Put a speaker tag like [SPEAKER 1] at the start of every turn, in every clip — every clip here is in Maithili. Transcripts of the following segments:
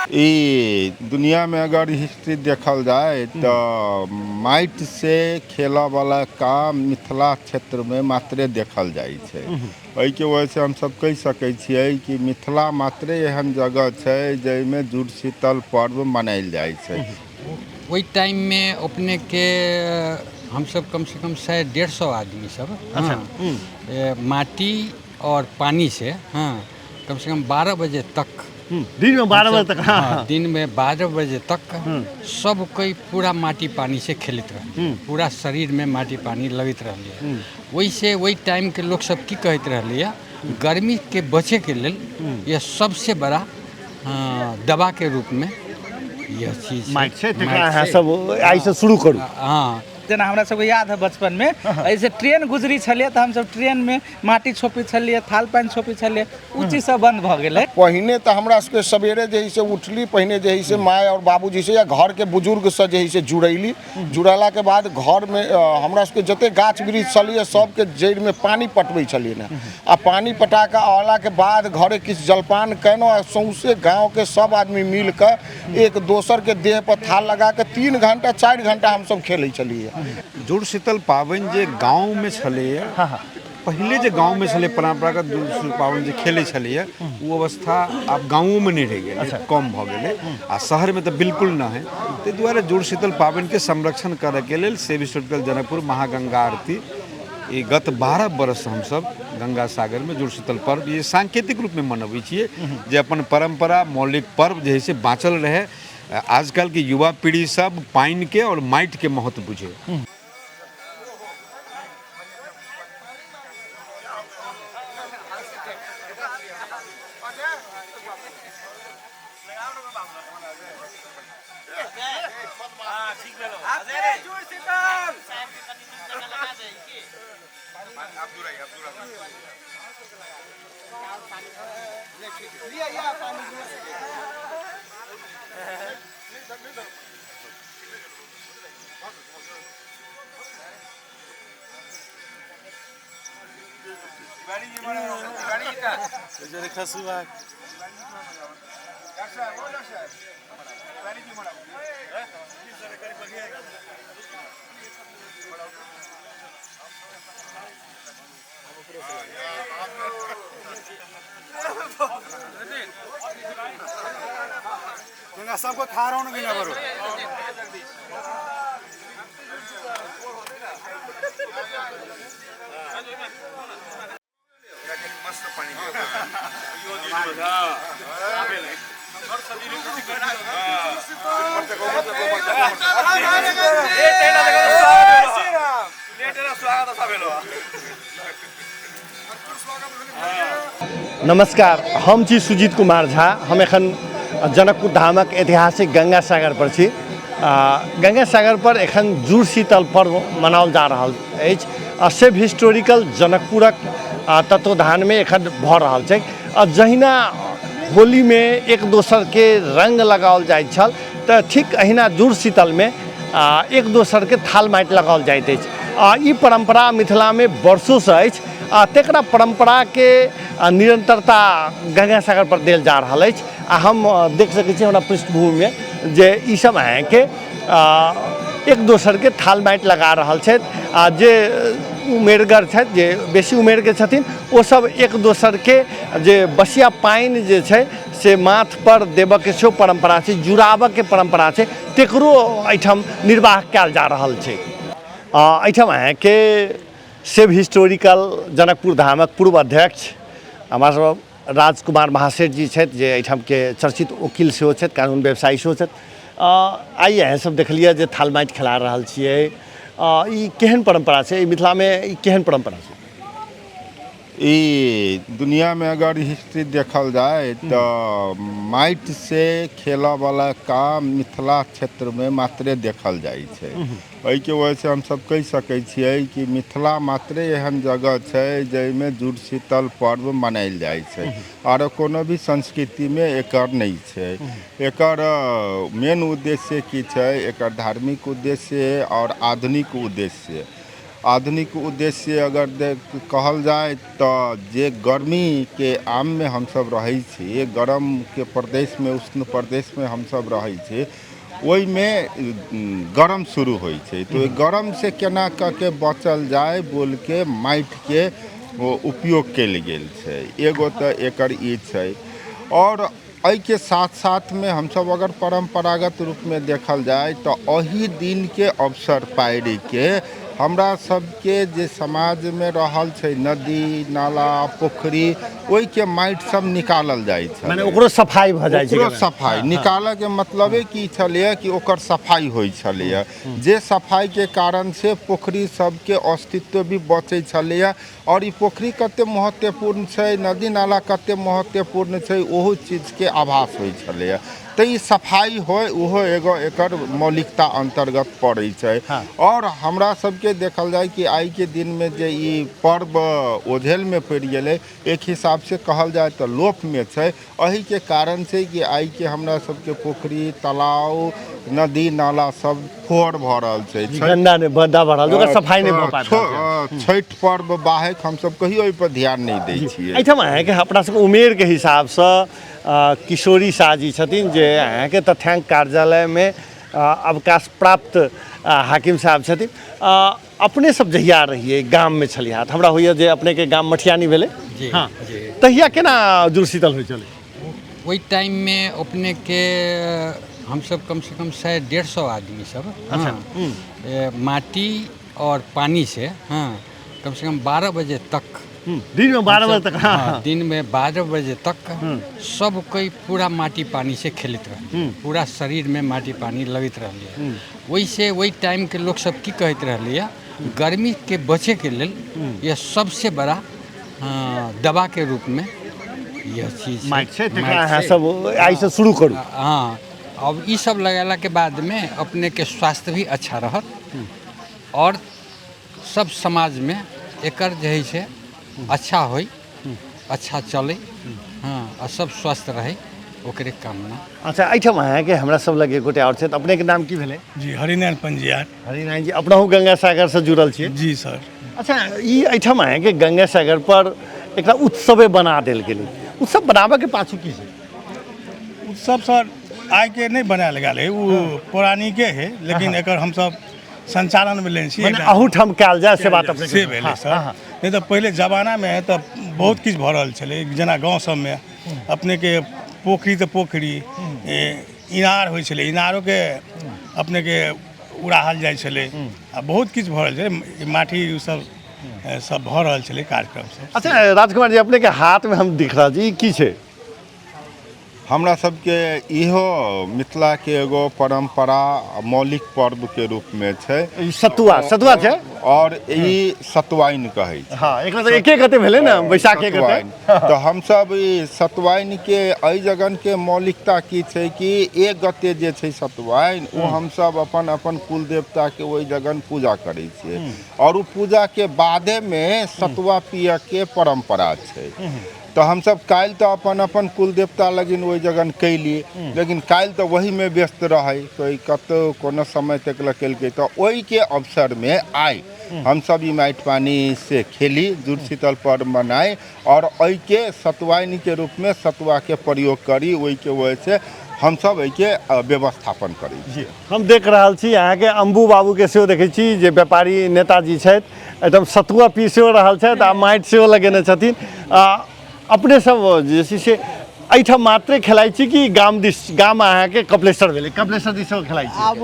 [SPEAKER 1] ई दुनियामे अगर हिस्ट्री देखल जाय तऽ माटिसँ खेलऽवला काम मिथिला क्षेत्रमे मात्रे देखल जाइ छै। एहिके वजहसँ हमसब कहि सकै छियै कि मिथिला मात्रे एहन जगह छै जाहिमे जुड़शीतल पर्व मनायल जाइ छै।
[SPEAKER 2] ओहि टाइममे अपनेके हमसब कमसँ कम 100-150 आदमी सब, अच्छा, माटी और पानी से, हाँ, कम से कम 12 बजे तक,
[SPEAKER 3] दिन में 12 बजे तक,
[SPEAKER 2] हाँ, दिन में 12 बजे तक सब कोई पूरा माटी पानी से खेलैत रहलियै, पूरा शरीर में माटी पानी लगैत रहलियै। ओहिसे ओहि टाइम के लोग सब की कहैत रहलियै, गर्मी के बचे के लेल यह सबसे बड़ा, हाँ, दवा के रूप में यह चीज
[SPEAKER 3] माटि छै, तकरा अहाँ सब आइसँ शुरू करू।
[SPEAKER 2] हाँ।
[SPEAKER 4] जेना हमरा सबके याद है बचपनमे ऐसे ट्रेन गुजरी छलियै तऽ हमसब ट्रेनमे माटि छोपै छलियै, थाल पानि छोपै छलियै, ओ चीज सब बंद भऽ गेलै।
[SPEAKER 1] पहिने तऽ हमरा सबके सवेरे जे है से उठली, पहिने जे है से माय और बाबूजी से या घरके बुजुर्गसँ जे है से जुड़ैली, जुड़ेलाके बाद घरमे हमरा सबके जते गाछ वृक्ष छलियै सबके जड़िमे पानि पटबै छलियै ने, आ पानि पटा कऽ अयलाके बाद घरे किछु जलपान केलहुँ आ सौँसे गाँवके सब आदमी मिल कऽ एक दोसरके देह पर थाल लगा कऽ 3 घंटा 4 घंटा हमसब खेलै छलियै।
[SPEAKER 5] जुड़शीतल पाबनि जे गाँवमे छलैए, पहिले जे गाँवमे छलै परम्परागत जुड़शीतल पाबनि जे खेलै छलैए, ओ अवस्था आब गाँवोमे नहि रहि गेलै, कम भऽ गेलै, आ शहरमे तऽ बिल्कुल नहि। ताहि दुआरे जुड़शीतल पाबनिके संरक्षण करैके लेल सेव हिस्टोरिकल जनकपुर महागंगा आरती ई गत 12 वर्षसँ हमसब गंगा सागरमे जुड़शीतल पर्व ये सांकेतिक रूपमे मनबै छियै, जे अपन परम्परा मौलिक पर्व जे है से बाँचल रहै। आजकलके युवा पीढ़ी सब पानिके आओर माटिके महत्व बुझै।
[SPEAKER 6] सबको खा रहा हूँ ना बरो।
[SPEAKER 3] नमस्कार, हम छी सुजीत कुमार झा। हम एखन जनकपुर धामक ऐतिहासिक गंगा सागर पर छी। गंगा सागर पर एखन जुड़ शीतल पर्व मनाओल जा रहल अछि आ सेव हिस्टोरिकल जनकपुरक तत्वावधानमे एखन भऽ रहल छै। आ जहिना होलीमे एक दोसरके रङ्ग लगाओल जाइत छल, तऽ ठीक अहिना जुड़ शीतलमे एक दोसरके थाल माटि लगाओल जाइत अछि। आ ई परम्परा मिथिलामे वर्षोसँ अछि आ तकरा परम्पराके निरन्तरता गंगा सागर पर देल जा रहल अछि। आ हम देख सकै छी हमरा पृष्ठभूमिमे जे ई सब अहाँके एक दोसरके थाल माटि लगा रहल छथि आ जे उमेरगर छथि, जे बेसी उमेरके छथिन, ओ सब एक दोसरके जे बसिया पानि जे छै से माथ पर देबऽके सेहो परम्परा छै, जुड़ाबऽके परम्परा छै, तकरो एहिठाम निर्वाह कयल जा रहल छै। एहिठाम अहाँके सेव हिस्टोरिकल जनकपुर धामक पूर्व अध्यक्ष हमरा सब राजकुमार महासेठ जी छथि, जे एहिठामके चर्चित वकील सेहो छथि, कानून व्यवसायी सेहो छथि। आइ अहाँ सब देखलियै जे थाल माटि खेला रहल छियै, ई केहन परम्परा छै? ई मिथिलामे ई केहन परम्परा छै?
[SPEAKER 1] ई दुनियामे अगर हिस्ट्री देखल जाय तऽ माटिसँ खेलऽवला काम मिथिला क्षेत्रमे मात्रे देखल जाइ छै। एहिके वजहसँ हमसब कहि सकै छियै कि मिथिला मात्रे एहन जगह छै जाहिमे जुड़शीतल पर्व मनायल जाइ छै, आरो कोनो भी संस्कृतिमे एकर नहि छै। एकर मेन उद्देश्य की छै? एकर धार्मिक उद्देश्य आओर आधुनिक उद्देश्य।
[SPEAKER 6] आधुनिक उद्देश्य अगर देख कहल जाय तऽ जे गर्मीके आममे हमसभ रहै छी, गरमके प्रदेशमे, उष्ण प्रदेशमे हमसभ रहै छी, ओहिमे गरम शुरू होइ छै, तऽ ओहि गरमसँ केना कऽ के बचल जाय बोलके माटिके ओ उपयोग कयल गेल छै। एगो तऽ एकर ई छै। आओर एहिके साथ साथमे हमसभ अगर परम्परागत रूपमे देखल जाय तऽ एहि दिनके अवसर पारिके हमरा सबके जे समाजमे रहल छै नदी नाला पोखरि, ओहिके माटि सब निकालल जाइ छै,
[SPEAKER 3] मने ओकरो सफाइ भऽ जाइ छै।
[SPEAKER 6] ओकरो सफाइ निकालऽके मतलबे की छलैए कि ओकर सफाइ होइ छलैए, जे सफाइके कारणसँ पोखरि सबके अस्तित्व भी बचै छलैए। आओर ई पोखरि कते महत्वपूर्ण छै, नदी नाला कते महत्वपूर्ण छै, ओहो चीजके आभास होइ छलैए। तऽ ई सफाइ होइ, ओहो एगो एकर मौलिकता अन्तर्गत पड़ै छै। आओर हमरा सबके देखल जाय कि आइके दिनमे जे ई पर्व ओझेलमे पड़ि गेलै, एक हिसाबसँ कहल जाय तऽ लोपमे छै। एहिके कारण छै कि आइके हमरा सबके पोखरि, तालाब, नदी नाला सब फोहर भऽ रहल छै,
[SPEAKER 3] गन्दा नहि गन्दा भऽ रहल छै, ओकर सफाइ नहि भऽ पाबि रहल छै।
[SPEAKER 6] छठि पर्व बाहेक हमसब कहियो एहिपर ध्यान नहि दै छियै।
[SPEAKER 3] एहिठाम अहाँके अपना सबके उमेरके हिसाबसँ किशोरी शाह जी छथिन, जे अहाँके तथ्यांक कार्यालयमे अवकाश प्राप्त हाकिम साहब छथिन। अपने सब जहिया रहियै गाममे छलियै, तऽ हमरा होइए जे अपनेके गाम मठियानी भेलै।
[SPEAKER 2] जी।
[SPEAKER 3] हँ।
[SPEAKER 2] जी।
[SPEAKER 3] तहिया केना जुड़शीतल होइ छलै?
[SPEAKER 2] ओहि टाइममे अपनेके हमसब कमसँ कम 100-150 आदमी सब, हाँ, माटी और पानी से, हाँ, कम से कम 12 बजे तक,
[SPEAKER 3] दिन में 12 बजे तक, हाँ।
[SPEAKER 2] हाँ, दिन में 12 बजे तक सब कोई पूरा माटी पानी से खेलैत रहलियै, पूरा शरीर में माटी पानी लगैत रहलियै। ओहिसे ओहि टाइम के लोक सब की कहैत रहलैए, गर्मी के बचे के लेल यह सबसे बड़ा दवा के रूप में यह चीज
[SPEAKER 3] माटि छै, तकरा
[SPEAKER 2] माटि
[SPEAKER 3] अहाँ
[SPEAKER 2] छै।
[SPEAKER 3] सब आइसँ शुरू करू।
[SPEAKER 2] हाँ, अब ई सब लगेला के बाद में अपने के स्वास्थ्य भी अच्छा रहत और सब समाज में एकर जे है से अच्छा होई, अच्छा चले, हाँ, आ सब स्वस्थ रहे, ओकरे कामना।
[SPEAKER 3] अच्छा, एहिठाम अहाँके हमरा सब लग एक गोटे आओर छथि। अपनेके नाम की भेलै?
[SPEAKER 7] जी, हरिनारायण पंजियार।
[SPEAKER 3] हरिनारायण जी, अपनहु गंगा सागरसँ जुड़ल छियै?
[SPEAKER 7] जी सर।
[SPEAKER 3] अच्छा, ई एहिठाम अहाँके गंगा सागर पर एकरा उत्सवे बना देल गेलै, उत्सव बनाबऽके पाछू की छै?
[SPEAKER 7] उत्सव सर आइके नहि बनायल गेल है, ओ पौराणिके है, लेकिन एकर हमसब संचालनमे लेने छी।
[SPEAKER 3] मने अहूठाम कयल जाय से बात अपने
[SPEAKER 7] से भेलै सर। नहि तऽ पहिले जमानामे तऽ बहुत किछु भऽ रहल छलै, जेना गाँव सबमे अपनेके पोखरि तऽ पोखरि, इनार होइ छलै, इनारोके अपनेके उड़ाहल जाइ छलै, आ बहुत किछु भऽ रहल छलै, माटी सब सब भऽ रहल छलै कार्यक्रम सब।
[SPEAKER 3] अच्छा राजकुमार जी, अपनेके हाथमे हम दिख रहल छी, ई की छै?
[SPEAKER 6] हमरा सबके इहो मिथिलाके एगो परम्परा मौलिक पर्वके रूपमे छै।
[SPEAKER 3] ई सतुआ, सतुआ छै।
[SPEAKER 6] आओर ई सतुआइन कहै छै।
[SPEAKER 3] हँ, एकरा तऽ एके गते भेलै ने, बैसाख एक गते।
[SPEAKER 6] सतुआइन। तऽ हमसब ई सतुआइनके एहि जगनके मौलिकता की छै कि एक गते जे छै सतुआइन, ओ हमसब अपन अपन कुल देवताके ओहि जगन पूजा करै छियै, आओर ओ पूजाके बादेमे सतुआ पियऽके परम्परा छै। तऽ हमसब काल्हि तऽ अपन अपन कुल देवता लगिन ओहि जगन कैली, लेकिन काल्हि तऽ वहीमे व्यस्त रहै, कोइ कतहु कोनो समय तक लए केलकै, तऽ ओहिके अवसरमे आइ हमसब ई माटि पानि से खेली, जुड़शीतल पर्व मनाइ, आओर एहिके सतुआइनके रूपमे सतुआके प्रयोग करी, ओहिके वजहसँ हमसब एहिके व्यवस्थापन करै छी।
[SPEAKER 3] हम देख रहल छी अहाँके अम्बू बाबूके सेहो देखै छी जे व्यापारी नेताजी छथि, एकदम सतुआ पी सेहो रहल छथि आ माटि सेहो लगेने छथिन। अपने सब जे छै से एहिठाम मात्रे खेलाइ छी कि गाम दिस? गाम अहाँके कपिलेश्वर भेलै, कपिलेश्वर दिस सेहो खेलाइ छी?
[SPEAKER 4] आब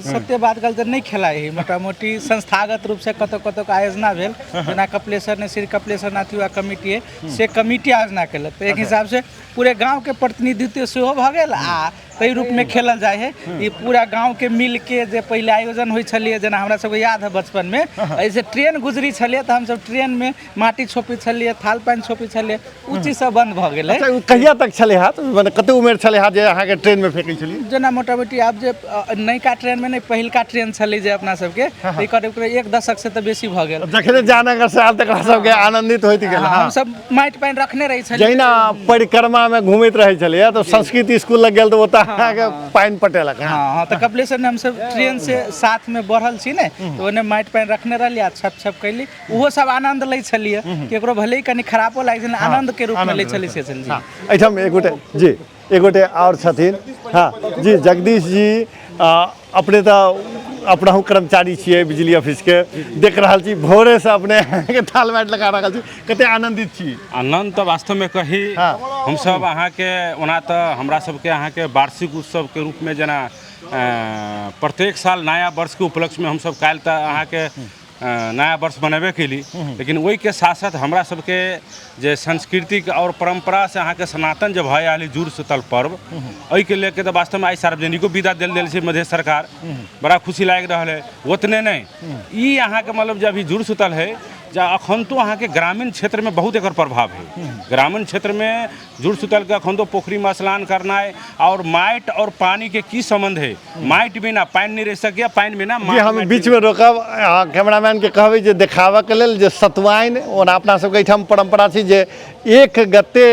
[SPEAKER 4] सत्य बात कहल तऽ नहि खेलाइ है, मोटा मोटी संस्थागत रूपसँ कतहु कतहु आयोजना भेल, जेना कपिलेश्वर ने श्री कपिलेश्वर नाथ युवा कमिटी है, से कमिटी आयोजना केलक, तऽ एक हिसाबसँ पूरे गाँवके प्रतिनिधित्व सेहो भऽ गेल आ ताहि रूपमे खेलल जाइ है। ई पूरा गाँवके मिलके जे पहिले आयोजन होइ छलियै, जेना हमरा सबके याद है बचपनमे एहिसँ ट्रेन गुजरी छलियै तऽ हमसब ट्रेनमे माटी छोपै छलियै, थाल पानि छोपै छलियै, ओ चीज सब बन्द भऽ गेलै।
[SPEAKER 3] अच्छा, ओ कहिया तक छलै हाथ, मने कते उमेर छलै हाथ जे अहाँके ट्रेनमे फेकै छलियै?
[SPEAKER 4] जेना मोटा मोटी आब जे नयका ट्रेनमे नहि, पहिलका ट्रेन छलै जे अपना सबके, ई करीब करीब 1 दशक से तऽ बेसी भऽ गेल।
[SPEAKER 3] जखने जानगर से आयल तकरा सबके आनंदित होइत गेल।
[SPEAKER 4] हमसब माटि पानि रखने रहै छलियै,
[SPEAKER 3] जहिना परिक्रमामे घुमैत रहै छलैए तऽ संस्कृत स्कूल लग गेल तऽ ओतऽ अहाँके पानि पटेलक।
[SPEAKER 4] हँ हँ, तऽ कपिलेश्वर ने हमसब ट्रेन से साथ में बढ़ल छी ने, तऽ ओने माटि पानि रखने रहलियै आ छप छप कैली, ओहो सब आनंद लै छलियै। केकरो भले ही कनि खरापो लागि छलै, आनंद के रूप में लै छलियै से छल जी।
[SPEAKER 3] एहिठाम एक गोटे जी, एक गोटे आओर छथिन। हँ जी, जगदीश जी, अपने तऽ अपनहु कर्मचारी छियै बिजली ऑफिसके, देख रहल छी भोरेसँ अपने थाल माटि लगा रहल छी, कते आनन्दित छी?
[SPEAKER 8] आनन्द तऽ वास्तवमे कही हमसब अहाँके ओना तऽ हमरा सबके अहाँके वार्षिक उत्सवके रूपमे जेना प्रत्येक साल नया वर्षके उपलक्ष्यमे हमसब काल्हि तऽ अहाँके नया वर्ष मनेबे केली, लेकिन ओहिके साथ साथ हमरा सबके जे सांस्कृतिक आओर परम्परासँ अहाँके सनातन जे भऽ आयल जुड़ शीतल पर्व, एहिके लऽ के तऽ वास्तवमे आइ सार्वजनिको विदा देल देल छै मधेश सरकार, बड़ा खुशी लागि रहल है। ओतने नहि, ई अहाँके मतलब जे अभी जुड़ शीतल है, जे अखन तो अहाँके ग्रामीण क्षेत्रमे बहुत एकर प्रभाव है। ग्रामीण क्षेत्रमे जुड़ शीतलके अखन तो पोखरिमे स्नान करनाइ आओर माटि आओर पानिके की सम्बन्ध है, माटि बिना पानि नहि रहि सकैए, पानि बिना
[SPEAKER 3] जी। हम बीचमे रोकब, कैमरामैनके कहबै जे देखाबऽके लेल जे सतुआइन, ओना अपना सबके एहिठाम परम्परा छै जे 1 गते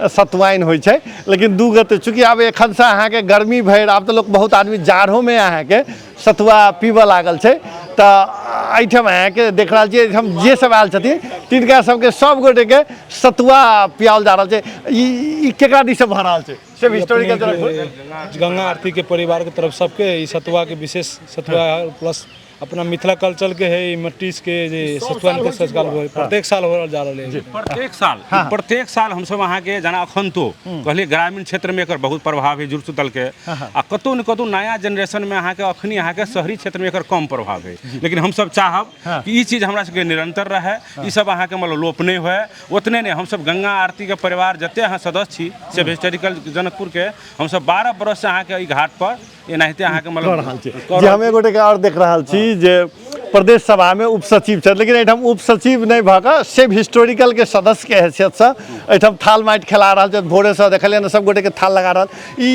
[SPEAKER 3] सतुआइन होइ छै, लेकिन 2 गते चूँकि आब एखनसँ अहाँके गर्मी भरि, आब तऽ लोक बहुत आदमी जाड़ोमे अहाँके सतुआ पीबऽ लागल छै, तऽ एहिठाम अहाँके देख रहल छियै, एहिठाम जे सब आयल छथिन तिनका सबके सब गोटेके सतुआ पियाओल जा रहल छै। ई केकरा दिससँ भऽ रहल छै से भी हिस्टोरिकल जनकपुर
[SPEAKER 9] गंगा आरती के परिवार के तरफ सबके ई सतुआ के विशेष सतुआ प्लस अपना मिथिला कल्चर के है, ई मट्टी के जे सतुआ के संस्कार हो प्रत्येक साल हो जा रहल है।
[SPEAKER 8] प्रत्येक साल, प्रत्येक साल हमसब अहाँके जेना अखन तो कहलियै ग्रामीण क्षेत्र में एकर बहुत प्रभाव है जुड़ शीतल के, आ कतौ न कतौ नया जनरेशन में अहाँके अखनी अहाँके शहरी क्षेत्र में एकर कम प्रभाव है, लेकिन हमसब चाहब कि ई चीज हमरा सबके निरंतर रहे, ई सब अहाँके मतलब लोप नहि हुए। ओतने नहि, हमसब गंगा आरती के परिवार जते अहाँ सदस्य छी से हिस्टोरिकल जनकपुर के हमसब 12 बरस से अहाँके एहि घाट पर एनाहिते अहाँके मतलब
[SPEAKER 3] कऽ रहल छी जी। हम एक गोटेके आओर देख रहल छी जे प्रदेश सभामे उपसचिव छथि, लेकिन एहिठाम उपसचिव नहि भऽ कऽ सेव हिस्टोरिकलके सदस्यके हैसियतसँ एहिठाम थाल माटि खेला रहल छथि। भोरेसँ देखलियै ने सब गोटेके थाल लगा रहल, ई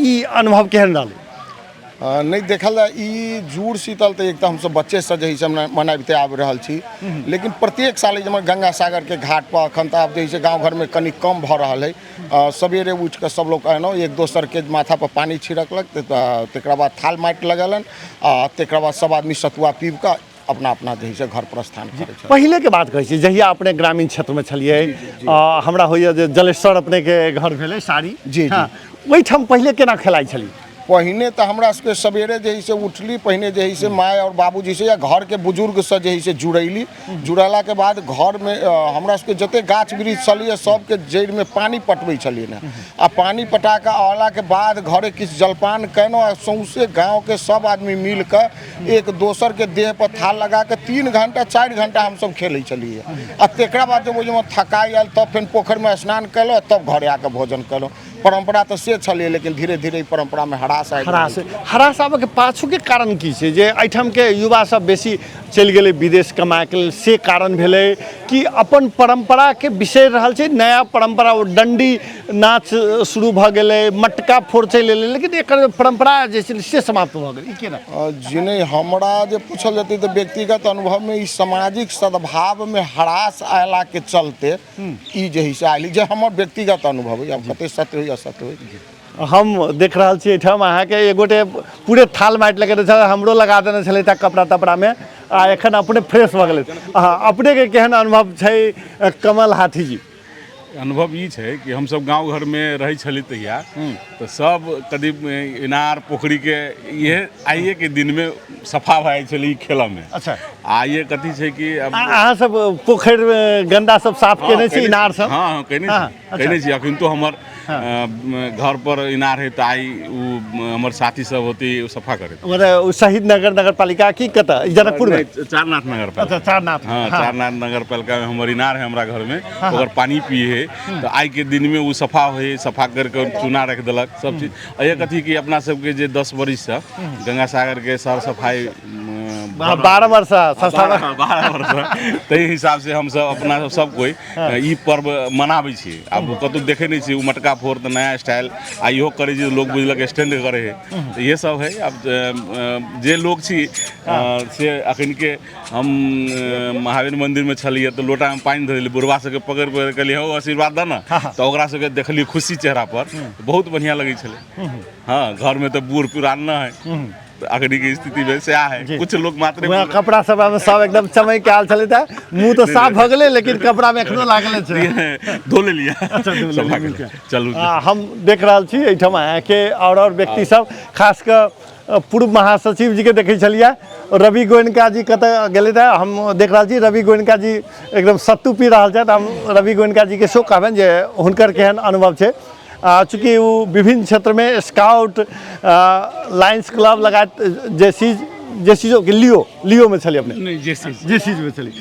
[SPEAKER 3] ई अनुभव केहन रहलै?
[SPEAKER 1] नहि देखल जाय ई जुड़ शीतल तऽ एक तऽ हमसब बच्चेसँ जे है से मनाबिते आबि रहल छी, लेकिन प्रत्येक साल जे गंगा सागरके घाट पर अखन तऽ आब जे है से गाँव घरमे कनि कम भऽ रहल है, सवेरे उठि कऽ सब लोक एलहुँ, एक दोसरके माथा पर पानि छिड़कलक, तकरा बाद थाल माटि लगेलनि आ तकरा बाद सब आदमी सतुआ पीब कऽ अपना अपना जे है से घर प्रस्थान करै छथि।
[SPEAKER 3] पहिले के बात कहै छी, जहिया अपने ग्रामीण क्षेत्रमे छलियै, हमरा होइए जे जलेश्वर अपनेके घर भेलै साड़ी
[SPEAKER 1] जी, जी।
[SPEAKER 3] ओहिठाम पहिले केना खेलाइ छलियै?
[SPEAKER 1] पहिने तऽ हमरा सबके सवेरे जे है से उठली, पहिने जे है से माय आओर बाबूजी से या घरके बुजुर्गसँ जे है से जुड़ैली, जुड़ेलाके बाद घरमे हमरा सबके जते गाछ वृक्ष छलैए सबके जड़िमे पानि पटबै छलियै ने, आ पानि पटा कऽ अयलाके बाद घरे किछु जलपान केलहुँ आ सौँसे गाँवके सब आदमी मिल कऽ एक दोसरके देह पर थाल लगा कऽ 3 घंटा 4 घंटा हमसब खेलै छलियै। आ तकरा बाद जब ओहिमे थकाइ आयल तब फेर पोखरिमे स्नान केलहुँ, तब घरे आके भोजन केलहुँ। परम्परा तऽ से छलै, लेकिन धीरे धीरे ई परम्परामे ह्रास आबि रहल छै।
[SPEAKER 3] ह्रास आबऽके पाछूके कारण की छै? जे एहिठामके युवा सब बेसी चलि गेलै विदेश कमायके लेल, से कारण भेलै कि अपन परम्पराके बिसरि रहल छै, नया परम्परा ओ डण्डी नाच शुरू भऽ गेलै, मटका फोड़ चलि एलै, लेकिन एकर परम्परा जे छै से समाप्त भऽ गेलै, ई केना?
[SPEAKER 1] जी नहि, हमरा जे पूछल जेतै तऽ व्यक्तिगत अनुभवमे ई सामाजिक सद्भावमे ह्रास अयलाके चलते ई जे है से आयल, जे हमर व्यक्तिगत अनुभव है, आब कते सत्य होइ असत्य होइ।
[SPEAKER 3] हम देख रहल छी एहिठाम अहाँके एक गोटे पूरे थाल माटि लगेने छलै, हमरो लगा देने छलै तऽ कपड़ा तपड़ामे, आ एखन अपने फ्रेश भऽ गेलै। हँ, अपनेके केहन अनुभव छै कमल हाथी जी?
[SPEAKER 10] अनुभव ई छै कि हमसब गाँव घरमे रहै छली तहिया तऽ सब करीब इनार पोखरिके इहे आइएके दिनमे सफा भए जाइ छलै ई खेलऽमे।
[SPEAKER 3] अच्छा।
[SPEAKER 10] आइए कथी छै कि अब
[SPEAKER 3] अहाँ सब पोखरि गन्दा सब साफ केने छी, इनार सब?
[SPEAKER 10] हँ हँ, केने छी, केने छी। अखन तो हमर घर पर इनार है तऽ आइ ओ हमर साथी सब होती ओ सफा करैत।
[SPEAKER 3] मतलब ओ शहीद नगर नगर पालिका की कतऽ? जनकपुर में?
[SPEAKER 10] चारनाथ नगर पालिका।
[SPEAKER 3] अच्छा, चारनाथ।
[SPEAKER 10] हाँ, चारनाथ नगर पालिका में हमर इनार है हमरा घर में, ओकर पानी पिए है तऽ आइ के दिन में ओ सफा होइ, सफा करके चूना रख देलक सब चीज। एहि कथी कि अपना सबके जे 10 बरिस से गंगा सागर के साफ सफाई
[SPEAKER 3] 12 वर्ष संस्थापक।
[SPEAKER 10] 12 वर्ष, ताहि हिसाबसँ हमसब अपना सब सब कोइ ई पर्व मनाबै छी। आब कतहु देखै नहि छी ओ मटका फोड़, तऽ नया स्टाइल आ इहो करै छी, लोक बुझलक स्टैंड करै है, तऽ इहे सब है। आब जे लोक छी से अखनके हम महावीर मन्दिरमे छलियै तऽ लोटामे पानि धऽ देलियै, बुढ़वा सबके पकड़ि पकड़ि कहलियै हौ आशीर्वाद दऽ ने, तऽ ओकरा सबके देखलियै खुशी चेहरा पर, बहुत बढ़िआँ लगै छलै। हँ, घरमे तऽ बूढ़ पुरान न है, तऽ अखनीके स्थितिमे सएह है, कुछ लोक मात्र
[SPEAKER 3] वएह कपड़ा सब मे सब एकदम चमकि के आयल छलै, तऽ मुँह तऽ साफ भऽ गेलै लेकिन कपड़ा मे एखनो लागले छै।
[SPEAKER 10] धो लेलियै। अच्छा, धो लेलियै। चलू,
[SPEAKER 3] हम देख रहल छी एहिठाम अहाँके आओर व्यक्ति सब, खास कऽ पूर्व महासचिव जी के देखै छलियै, रवि गोयनका जी कतऽ गेलै तऽ हम देख रहल छी रवि गोयनका जी एकदम सत्तू पी रहल छथि। हम रवि गोयनका जी के सेहो कहबनि जे हुनकर केहन अनुभव छै, चूँकि ओ विभिन्न क्षेत्रमे स्काउट, लायंस क्लब लगायत जे चीज लियो लियोमे छलियै अपने?
[SPEAKER 11] नहि,
[SPEAKER 3] जे चीजमे छलियै,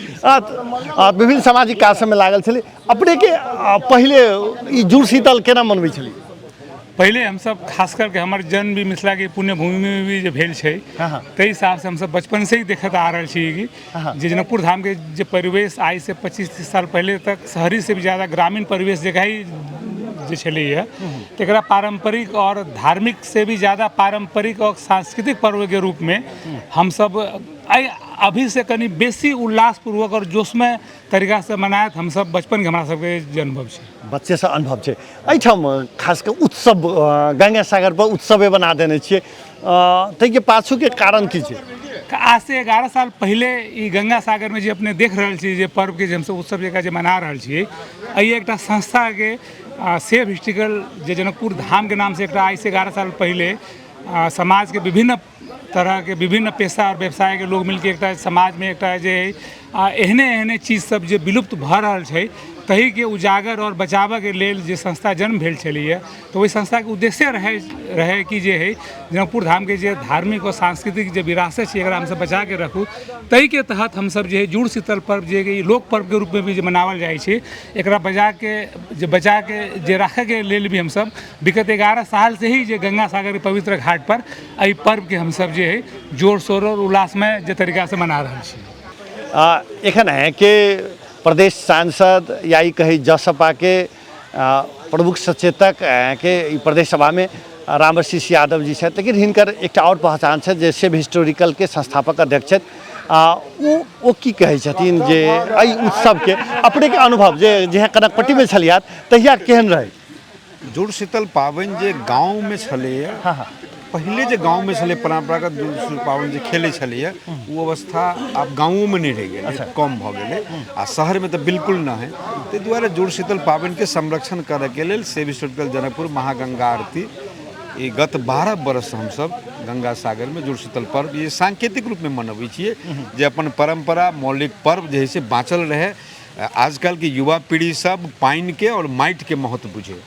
[SPEAKER 3] विभिन्न सामाजिक काज सबमे लागल छलियै। अपनेके पहिले ई जुड़ शीतल केना मनबै छलियै?
[SPEAKER 11] पहिले हमसब खास करके हमर जन्म भी मिथिला के पुण्य भूमि में भी जे भेल छै, ताहि हिसाब से हमसब बचपन से ही देखैत आ रहल छी कि जे जनकपुर धाम के जे परिवेश आइ से 25-30 साल पहले तक शहरी से भी ज़्यादा ग्रामीण परिवेश जगह ही जे छलैया, तकरा पारंपरिक और धार्मिक से भी ज़्यादा पारंपरिक और सांस्कृतिक पर्व के रूप में हमसब आइ अभी से कनि बेसी उल्लासपूर्वक और जोशमय तरीका से मनायत हमसब बचपन के हमरा सबके जे अनुभव छै,
[SPEAKER 3] बच्चे से अनुभव छै। एहिठाम खास कऽ उत्सव गंगा सागर पर उत्सवे बना देने छियै, ताहिके पाछूके कारण की छै?
[SPEAKER 11] आज से 11 साल पहिले ई गंगा सागर में जे अपने देख रहल छी जे पर्व के जे हमसब उत्सव जकाँ जे मना रहल छियै, एहि एकटा संस्था के सेव हिस्ट्रिकल जे जनकपुर धाम के नाम से एकटा आइ से 11 साल पहिले समाज के विभिन्न तरह के विभिन्न पेशा और व्यवसाय के लोग मिलके एकटा समाज में एकटा जे एहने एहने चीज सब जे विलुप्त भऽ रहल छै तहीके उजागर और बचाबऽके लेल जे संस्था जन्म भेल छलैए, तऽ ओहि संस्थाके उद्देश्य रहै कि जे हइ जनकपुर धामके जे धार्मिक और सांस्कृतिक जे विरासत छै एकरा हमसब बचाके रखू। ताहिके तहत हमसब जे हइ जुड़ शीतल पर्व जे कि लोक पर्वके रूपमे भी जे मनाओल जाइ छै, एकरा बचाके जे राखैके लेल भी हमसब विगत 11 साल से ही जे गंगा सागरके पवित्र घाट पर एहि पर्वके हमसब जे हइ जोर शोर और उल्लासमय जे तरीकासँ मना रहल छी।
[SPEAKER 3] एखन अहाँके प्रदेश सांसद या ई कही जसपाके प्रमुख सचेतक अहाँके ई प्रदेश सभामे रामआशीष यादव जी छथि, लेकिन हिनकर एकटा आओर पहचान छै जे सेव हिस्टोरिकलके संस्थापक अध्यक्ष छथि। ओ की कहै छथिन जे एहि उत्सवके अपनेके अनुभव जे जहिया कनकपट्टीमे छलियै तहिया केहन रहै?
[SPEAKER 5] जुड़ शीतल पाबनि जे गाँवमे छलैए, पहिले जे गाँवमे छलै परम्परागत जुड़ शीतल पाबनि जे खेलै छलैए, ओ अवस्था आब गाँवोमे नहि रहि गेलै, कम भऽ गेलै, आ शहरमे तऽ बिल्कुल नहि है। ताहि दुआरे जुड़ शीतल पाबनिके संरक्षण करैके लेल सेव हिस्टोरिकल जनकपुर महागंगा आरती ई गत 12 वर्षसँ हमसब गंगा सागरमे जुड़ शीतल पर्व ये सांकेतिक रूपमे मनबै छियै, जे अपन परम्परा मौलिक पर्व जे है से बाँचल रहै। आजकल के युवा पीढ़ी सब पानि के और माटि के महत्व बुझे।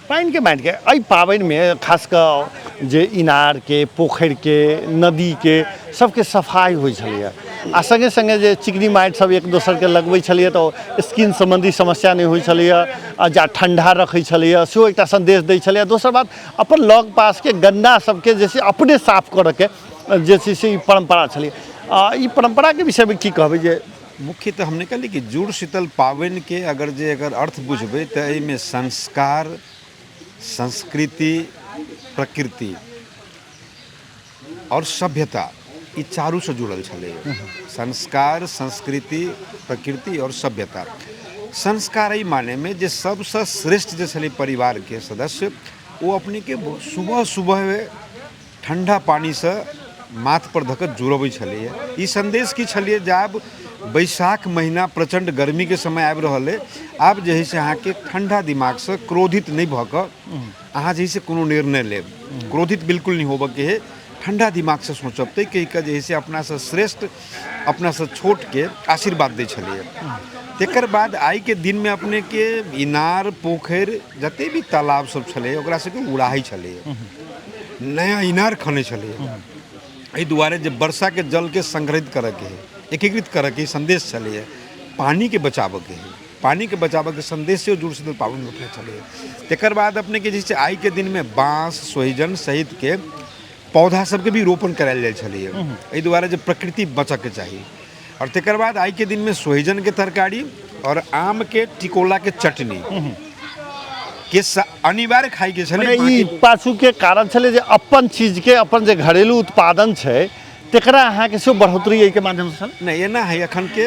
[SPEAKER 3] पानि के माटि के एहि पाबनिमे खास कऽ जे इनार के, पोखरि के, नदी के सबके सफाइ होइ छलैया, आ संगे संगे जे चिकनी माटि सब एक दोसर के लगबै छलैया तऽ स्किन सम्बन्धी समस्या नहि होइ छलैया, आ जा ठंडा रखै छलैया सेहो एकटा सन्देश दै छलैया। दोसर बात अपन लग पासके गन्दा सबके जे छै अपने साफ करऽके जे छै से ई परम्परा छलैया। ई परम्पराके विषयमे की कहबै? जे
[SPEAKER 5] मुख्यतः हम नहि कहली कि जुड़ शीतल पाबनिके अगर जे एकर अर्थ बुझबै तऽ एहिमे संस्कार, संस्कृति, प्रकृति आओर सभ्यता ई चारूसँ जुड़ल छलै। संस्कार, संस्कृति, प्रकृति आओर सभ्यता। संस्कार एहि मानेमे जे सबसँ श्रेष्ठ जे छलै परिवारके सदस्य, ओ अपनेके सुबह सुबह ठण्डा पानिसँ माथपर धऽ कऽ जुड़बै छलैए। ई सन्देश की छलैए जे आब बैसाख महीना प्रचण्ड गर्मीके समय आबि रहल अइ, आब जे हइ से अहाँके ठण्डा दिमागसँ क्रोधित नहि भऽ कऽ अहाँ जे हइ से कोनो निर्णय लेब, क्रोधित बिल्कुल नहि होबऽके हइ, ठण्डा दिमागसँ सोचब। ताहि कहि कऽ जे हइ से अपनासँ श्रेष्ठ अपनासँ छोटके आशीर्वाद दै छलैए। तकर बाद आइके दिनमे अपनेके इनार पोखरि जते भी तालाब सब छलैए ओकरा सबके उड़ाहै छलैए, नया इनार खनै छलैए, एहि दुआरे जे वर्षाके जलके संग्रहित करऽके हइ, एकीकृत करऽके ई सन्देश छलैए, पानिके बचाबऽके हइ, पानिके बचाबऽके सन्देश सेहो जुड़ शीतल पाबनिमे अपने छलैए। तकर बाद अपनेके जे छै आइके दिनमे बाँस सोहिजन सहितके पौधा सबके भी रोपण करायल जाइ छलैए, एहि दुआरे जे प्रकृति बचऽके चाही। आओर तकर बाद आइके दिनमे सोहिजनके तरकारी आओर आमके टिकोलाके चटनी के अनिवार्य खाइके छलै।
[SPEAKER 3] ई पाछूके कारण छलै जे अपन चीजके, अपन जे घरेलू उत्पादन छै तकरा अहाँके सेहो बढ़ोतरी एहिके माध्यमसँ छल?
[SPEAKER 5] नहि, एना है एखनके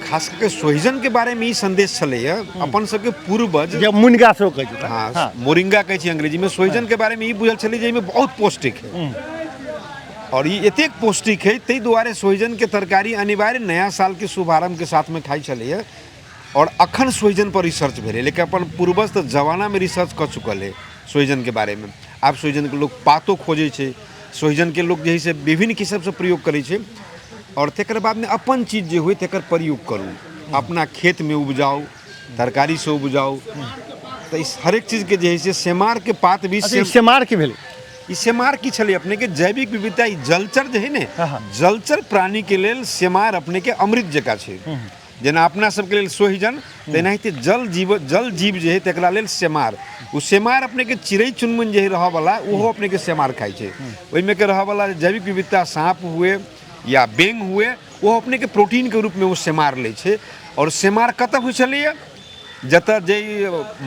[SPEAKER 5] खास करके सोहिजनके बारेमे ई संदेश छलैए अपन सबके पूर्वज
[SPEAKER 3] जे मुनिगा सेहो कहै छै।
[SPEAKER 5] हाँ, मोरिंगा कहै छै अंग्रेजीमे। सोहिजनके बारेमे ई बुझल छलै जे एहिमे बहुत पौष्टिक है और ई एतेक पौष्टिक है, ताहि दुआरे सोहिजनके तरकारी अनिवार्य नया सालके शुभारम्भके साथमे खाइ छलैए। और अखन सोहिजन पर रिसर्च भेलै, लेकिन अपन पूर्वज तऽ जमानामे रिसर्च कऽ चुकल है सोहिजनके बारेमे। आब सोहिजनके लोक पातो खोजै छै, सोहिजनके लोक जे है से विभिन्न किस्मसँ प्रयोग करै छै। और तकर बादमे अपन चीज जे होइ तकर प्रयोग करू, अपना खेतमे उपजाउ, तरकारीसँ उपजाउ। तऽ इस हरेक चीजके जे है से सेमारके पात भी।
[SPEAKER 3] सेमार की भेलै?
[SPEAKER 5] ई सेमार की छलै अपनेके जैविक विविधता। ई जलचर जे है ने, जलचर प्राणीके लेल सेमार अपनेके अमृत जकाँ छै। जेना अपना सबके लेल सोहिजन, तेनाहिते जल जीव, जल जीव जे है तकरा लेल सेमार। ओ सेमार अपनेके चिड़ै चुनमुन जे है रहऽवला, ओहो अपनेके सेमार खाइ छै। ओहिमे के रहऽवला जैविक विविधता, साँप हुए या बेंग हुए, ओ अपनेके प्रोटीनके रूपमे ओ सेमार लै छै। आओर सेमार कतऽ होइ छलैए? जतऽ जे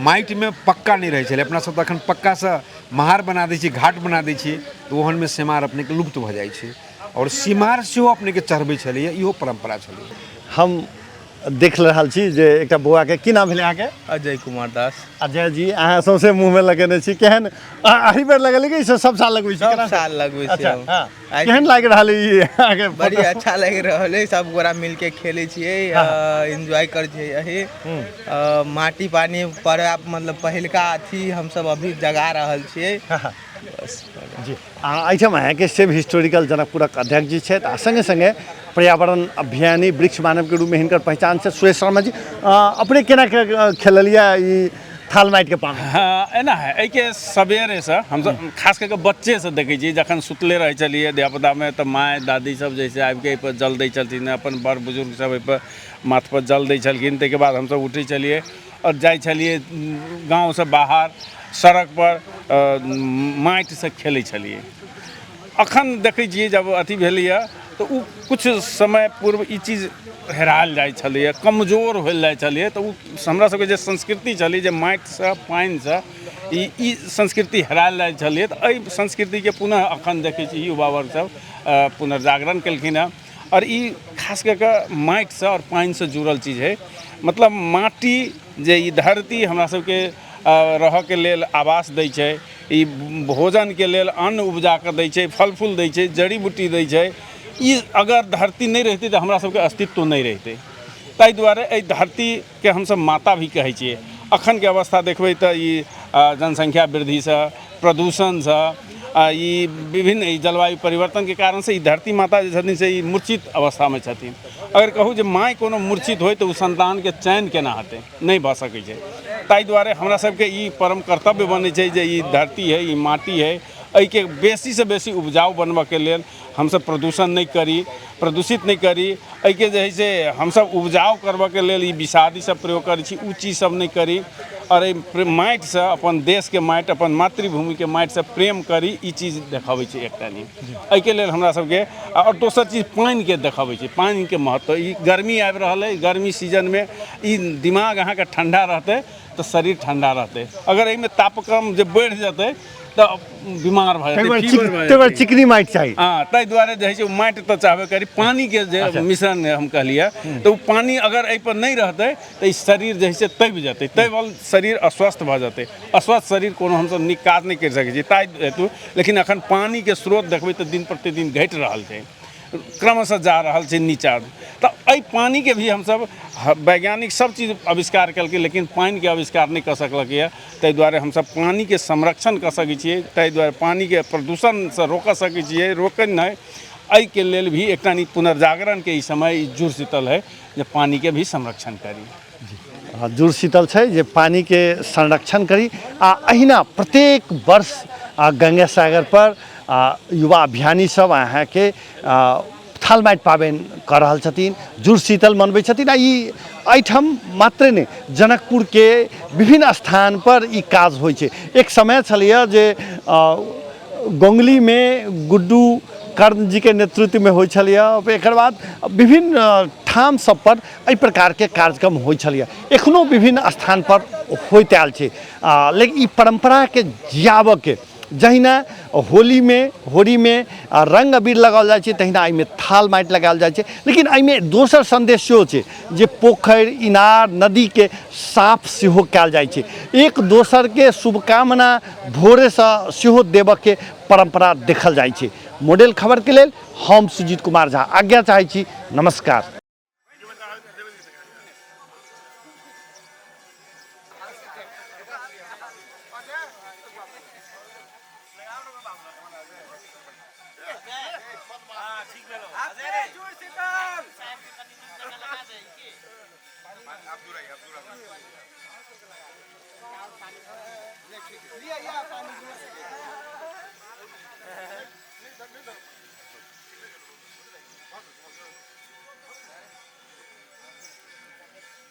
[SPEAKER 5] माटिमे पक्का नहि रहै छलै। अपना सब तऽ एखन पक्कासँ महार बना दै छियै, घाट बना दै छियै, तऽ ओहनमे सेमार अपनेके लुप्त भऽ जाइ छै। आओर सिमार सेहो अपनेके चढ़बै छलैए, इहो परम्परा छलैए।
[SPEAKER 3] हम देख रहल छी जे एकटा बौआके, की नाम भेलै अहाँके?
[SPEAKER 12] अजय कुमार दास।
[SPEAKER 3] अजय जी, अहाँ सौंसे मुँहमे लगेने छी, केहन एहि बेर लगेली कि सब साल लगबै छी?
[SPEAKER 12] सब साल लगबै छी।
[SPEAKER 3] अच्छा, हँ। केहन लागि रहल ई अहाँके?
[SPEAKER 12] बड़ी अच्छा लागि रहल है। सब गोरा मिलके खेलै छियै, एंजॉय करै छियै। एही माटी पानी पर मतलब पहिलका अथी हमसब अभी जगा रहल छियै।
[SPEAKER 3] जी, आ एहिठाम अहाँके सेव हिस्टोरिकल जनकपुरक अध्यक्ष जी छथि आ सङ्गे सङ्गे पर्यावरण अभियानी वृक्ष मानवके रूपमे हिनकर पहिचान छै। सुरेश शर्मा जी, अपने केना खेललियै ई थाल माटिके पानि?
[SPEAKER 8] हाँ, एना है, एहिके सवेरेसँ हमसब खास कऽ कऽ बच्चेसँ देखै छियै। जखन सुतले रहै छलियै धियापुतामे तऽ माय दादी सब जे छै आबिके एहिपर जल दै छलखिन, अपन बड़ बुजुर्ग सब एहिपर माथपर जल दै छलखिन। ताहिके बाद हमसब उठै छलियै आओर जाइ छलियै गाँवसँ बाहर सड़कपर माटिसँ खेलै छलियै। अखन देखै छियै जब अथी भेलैए तऽ ओ किछु समय पूर्व ई चीज हेरायल जाइ छलैए, कमजोर होयल जाइ छलैए। तऽ ओ हमरा सबके जे संस्कृति छलै जे माटिसँ पानिसँ ई संस्कृति हेरायल जाइ छलैए, तऽ एहि संस्कृतिके पुनः अखन देखै छी युवा वर्ग सब पुनर्जागरण केलखिन हेँ। आओर ई खास कऽ कऽ माटिसँ आओर पानिसँ जुड़ल चीज हइ। मतलब माटि जे ई धरती हमरा सबके रहऽके लेल आवास दै छै, ई भोजनके लेल अन्न उपजा कऽ दै छै, फल फूल दै छै, जड़ी बूटी दै छै। ई अगर धरती नहि रहितै तऽ हमरा सबके अस्तित्व नहि रहितै। ताहि दुआरे एहि धरतीके हमसब माता भी कहै छियै। अखनके अवस्था देखबै तऽ ई जनसंख्या वृद्धिसँ, प्रदूषणसँ, ई विभिन्न ई जलवायु परिवर्तनके कारणसँ ई धरती माता जे छथिन से ई मूर्छित अवस्थामे छथिन। अगर कहू जे माय कोनो मूर्छित होइ तऽ ओ सन्तानके चैन केना हेतै? नहि भऽ सकै छै। ताहि दुआरे हमरा सबके ई परम कर्तव्य बनै छै जे ई धरती है, ई माटी है, एहिके बेसीसँ बेसी उपजाउ बनबऽके लेल हमसब प्रदूषण नहि करी, प्रदूषित नहि करी। एहिके जे है से हमसब उपजाउ करबऽके लेल ई विषादी सब प्रयोग करै छी, ओ चीज सब नहि करी। आओर एहि माटिसँ, अपन देशके माटि, अपन मातृभूमिके माटिसँ प्रेम करी, ई चीज देखबै छै एकटा नहि। एहिके लेल हमरा सबके आओर दोसर चीज पानिके देखबै छै, पानिके महत्व। ई गर्मी आबि रहल अइ, गर्मी सीजनमे ई दिमाग अहाँके ठण्डा रहतै तऽ शरीर ठण्डा रहतै। अगर एहिमे तापक्रम जे बढ़ि जेतै तऽ बीमार भऽ जेतै, फीवर भऽ
[SPEAKER 3] जेतै। चिकनी माटि चाही।
[SPEAKER 8] हँ, ताहि दुआरे जे होइ छै ओ माटि तऽ चाहबे करी, पानिके जे मिश्रण हम कहलियै तऽ ओ पानि अगर एहिपर नहि रहतै तऽ ई शरीर जे हइ से तबि जेतै, तबिल शरीर अस्वस्थ भऽ जेतै। अस्वस्थ शरीर कोनो हमसब नीक काज नहि करि सकै छी ताहि हेतु। लेकिन एखन पानिके स्रोत देखबै तऽ दिन प्रतिदिन घटि रहल छै, क्रमशः जा रहल छै नीचा। तऽ एहि पानिके भी हमसब वैज्ञानिक सब चीज आविष्कार केलकै, लेकिन पानिके आविष्कार नहि कऽ सकलकै यऽ। ताहि दुआरे हमसब पानिके संरक्षण कऽ सकै छियै, ताहि दुआरे पानिके प्रदूषणसँ रोकऽ सकै छियै, रोकै नहि। एहिके लेल भी एकटा नीक पुनर्जागरणके ई समय, ई जुड़ शीतल है जे पानिके भी संरक्षण करी।
[SPEAKER 3] हँ, जुड़ शीतल छै जे पानिके संरक्षण करी। आ अहिना प्रत्येक वर्ष गंगा सागर पर युवा अभियानी सब अहाँके थाल माटि पाबनि कऽ रहल छथिन, जुड़ शीतल मनबै छथिन। आ ई एहिठाम मात्रे नहि, जनकपुरके विभिन्न स्थानपर ई काज होइ छै। एक समय छलैए जे गोंगलीमे गुड्डू कर्ण जीके नेतृत्वमे होइ छलैए। एकर बाद विभिन्न ठाम सब पर एहि प्रकारके कार्यक्रम होइ छलैए, एखनो विभिन्न स्थानपर होइत आयल छै। लेकिन ई परम्पराके जियाबऽके, जहिना होलीमे होरीमे रङ्ग अबीर लगाओल जाइ छै तहिना एहिमे थाल माटि लगाओल जाइ छै। लेकिन एहिमे दोसर सन्देश सेहो छै जे पोखरि इनार नदीके साफ सेहो कयल जाइ छै। एक दोसरके शुभकामना भोरेसँ सेहो देबऽके परम्परा देखल जाइ छै। मॉडल खबरके लेल हम सुजीत कुमार झा आज्ञा चाहै छी। नमस्कार।